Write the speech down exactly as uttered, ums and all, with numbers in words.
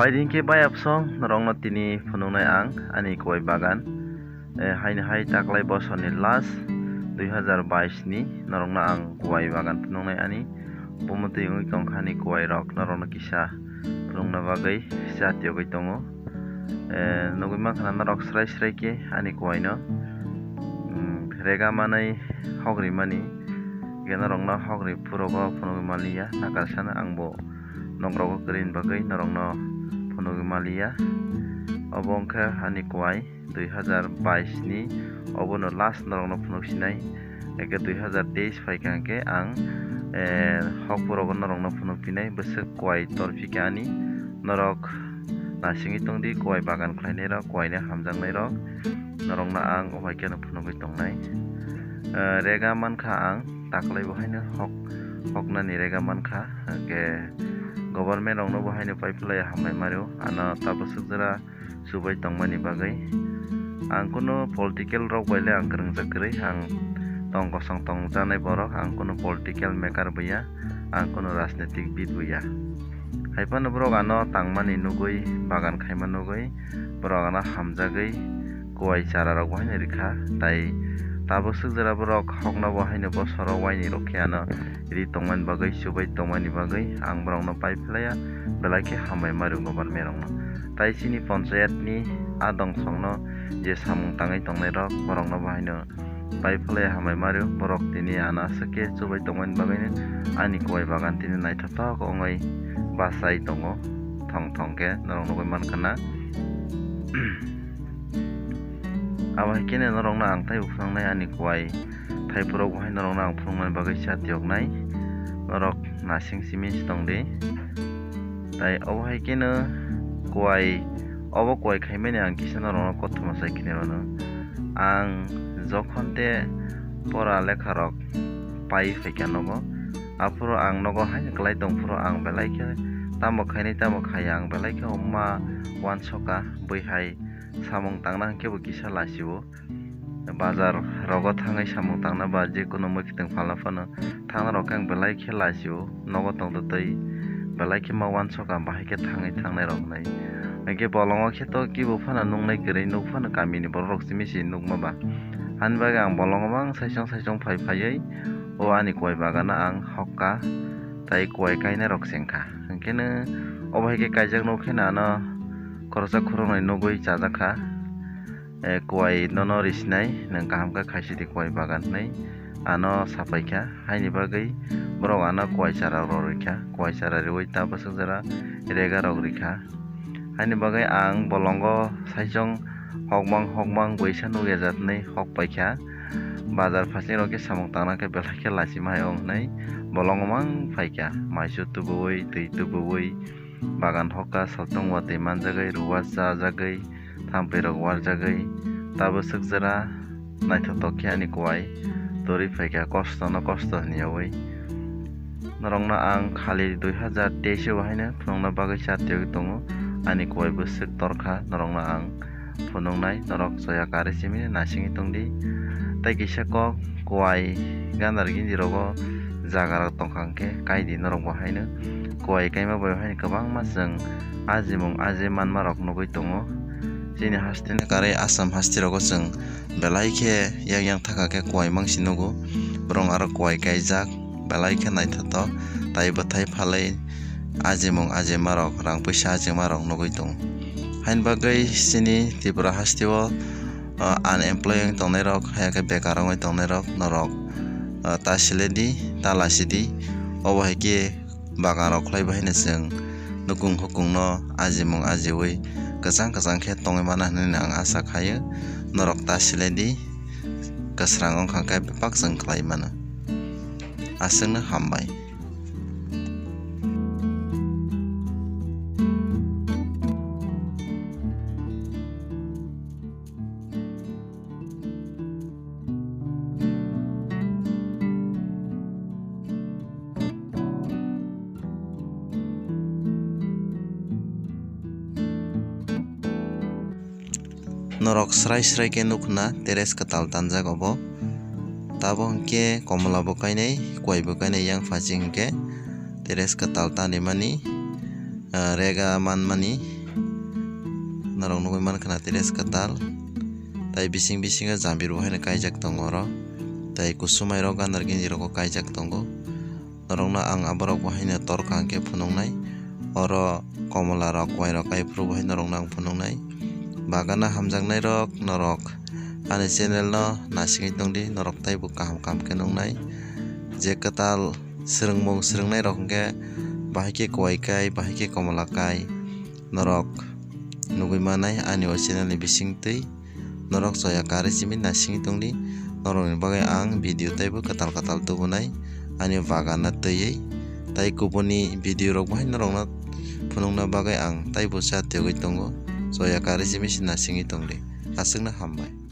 Aidin khe bayapsong norokno tini phunuknai ang ani kuwai bagan. Eh, haini hai taklai bosorni last dui hazar bais ni norokno ang kuwai bagan phunuknai ani. Bumutwi wngwi tongkha ani kuwai rok norokno kisa phunukna bagwi chatiyogwi tongo. Eh, nugwi mankha norok srai srai khe ani kuwai no, mm, rega manai hok rimani. Hwnkhe norokno hok ri phurogo phunugwi manliya, nakarsa no ang bo nok rogo kwrwini bagwi norokno phunugwi manliya. Obo wngkha ani kuwai dui hazar bais ni, obono last norokno phunuk sinai. Hwnkhe dui hazar teis phaikha hwnkhe ang, eh, hok phurogo norokno phunuk phinai, bwswk kuwai tor phikha ani. Norok nasingwi tongdi, kuwai bagan khlainairok, kuwaino hamjaknairok, norokno ang obo hai kheno phunugwi tongnai. Eh, rega mankha ang, taklai bo haino hok, hoknani rega mankha, hwnkhe government rokno bo haino paiphlai hambai mario, ano tabuk swk jora chubai tongmani bagwi. Ang kunu political rok bai le ang kwrwngjak kwrwi, ang tong kosong tongjaknai borok, ang kunu political maker bo ya, ang kunu rajnitik bid bo ya. Hai phano borok ano tangmani nugwi, bagan khaima nugwi, borok ano hamjagwi kuwai chara rok bo haino rikha, tai tabuk swk jora borok hokno bo haino bosoro waini rok khe ano ri tongmani bagwi, chubai tongmani bagwi ang borokno paiphlaiya, belai khe hambai mario government rokno. Tai chini ponchayat ni a dongsongno je samung tangwi tongnai rok, borokno bo haino paiphlaiya hambai mario, borok tini ano aswk khe chubai tongmani bagwino ani kuwai bagan tini naithothok wngwi bachai tongo, thong thong khe norok nugwi mankha na. Abo hai kheno norokno ang tei phunuknai ani kuwai. Thaiphurok bo hai norokno ang phunukmani bagwi chatiyoknai. Norok nasing simi se tongdi. Tai obo hai kheno kuwai, obo kuwai khaimani ang kisa norokno kothoma sai khini rwno. Ang jokhon de pora lekha rok pai phaikha nogo, aphuru ang nogo haino kwlai tongphuru ang belai khe tamo khainai tamo khaiya ang belai khe wngma uansoka bui hai samung tangna hwnkhe bo kisa lachio. Bazar rogo thangwi samung tangna ba je kono mwkhitwng phalna phano thangna rok khe ang belai khe lachio, nogo tongtwtwi belai khe ma uansoka bahai khe thangwi thangnai rok hinwi. Hwnkhe bolongo khe to kibo phano nuknai kwrwi, nuk phano kamini borok rok simi se nukma ba. Ani bagwi ang bolongo mang saichung saichung phai phaiwi o ani kuwai bagano ang hokka tai kuwai kainai rok chengkha. Hwnkhe no obo hai khe kaijak nuk khe no ano khoroksa khoroknwi nugwi chajak kha. Eh, kuwai nono risinai, nwng kaham khe khaisidi kuwai bagan hinwi ano sapaikha. Haini bagwi borok ano kuwai chara rok rwkha, kuwai chara rwui ta bwswk jora rega rok rikha. Haini bagwi ang bolongo saichung hokmang hokmang buisa nukya jat hinwi hok paikha. Bazar phasing rok khe samung tangna khe belai khe lachima hai wng hinwi bolongo mang phaikha. Maisu tubuwi, twi tubuwi, bagan hokka, saltung watwi manjagwi, ruwa chajagwi, thampui rok warjagwi, tabwswk jora naithotok khe ani kuwai torwi phaikha, kosto no kosto hinyawi. Norokno ang khali dui hazar teis o haino phunukna bagwi chatiyogwi tongo, ani kuwai bwswk torkha, norokno ang phunuknai, norok soya karwi simi naisingwi tongdi. Tai kisa kok kuwai gandar gindi rogo jaga rok tongkha hwnkhe kaidi norok bo haino. Kuwai kaima bai haino kwbangma chwng ajimung aji manma rok nugwi tongo. Chini haste ni karwi Assam haste rogo chwng belai khe yang yang thaka khe kuwai mangsi nugo. Borok aro kuwai kaijak belai khe naithotok tai bwthai phalwi ajimung ajima rok rang puisa ajima rok nugwi tongo. Haini bagwi chini Tripura haste o, ah, unemployed wng tongnai rok, haya khe bekar wngwi tongnai rok norok, ah, ta siledi, ta lasidi, obo hai khe bagan rok khlai bai haino chwng nukung hukung no ajimung ajiwi kwchang kwchang khe tongwi mano hinwi ang asa khaio. Norok ta siledi, kwsrang wngkha khe bebak chwng khlai mano. Aswkno hambai. Norok srai srai khe nukna teres kwtal tanjak obo. Tabuk hwnkhe komla bo kainai, kuwai bo kainai, yang phachi hwnkhe teres kwtal tanimani, ah, rega manmani, Norok nugwi mankha na terrace kwtal. Tai bising bisingo jambir bo haino kaijak tongo oro. Tai kusumai rok ganar ginji rogo kaijak tongo. Norokno ang aborok bo haino torkha hwnkhe phunuknai. Oro komola rok, kwai rok, aiphuru bo hai norokno ang phunuknai. Bagana hamjaknai rok norok ani channel no nasingwi tongdi, norok taibo kaham kaham khe nuknai. Je kwtal swrwngmung swrwngnai rok hwnkhe bahai khe kwai kai, bahai khe komola kai norok nugwi manai ani o channel ni bisingtwi. Norok Joya Kari simi nasingwi tongdi, norokni bagwi ang video taibo kwtal kwtal tubunai ani bagana twiwi. Tai kubuni video rok bahai norokno phunukna bagwi ang taibo chatiyogwi tongo. Joya Kari simi se nasingwi tongdi. Aswkno hambai.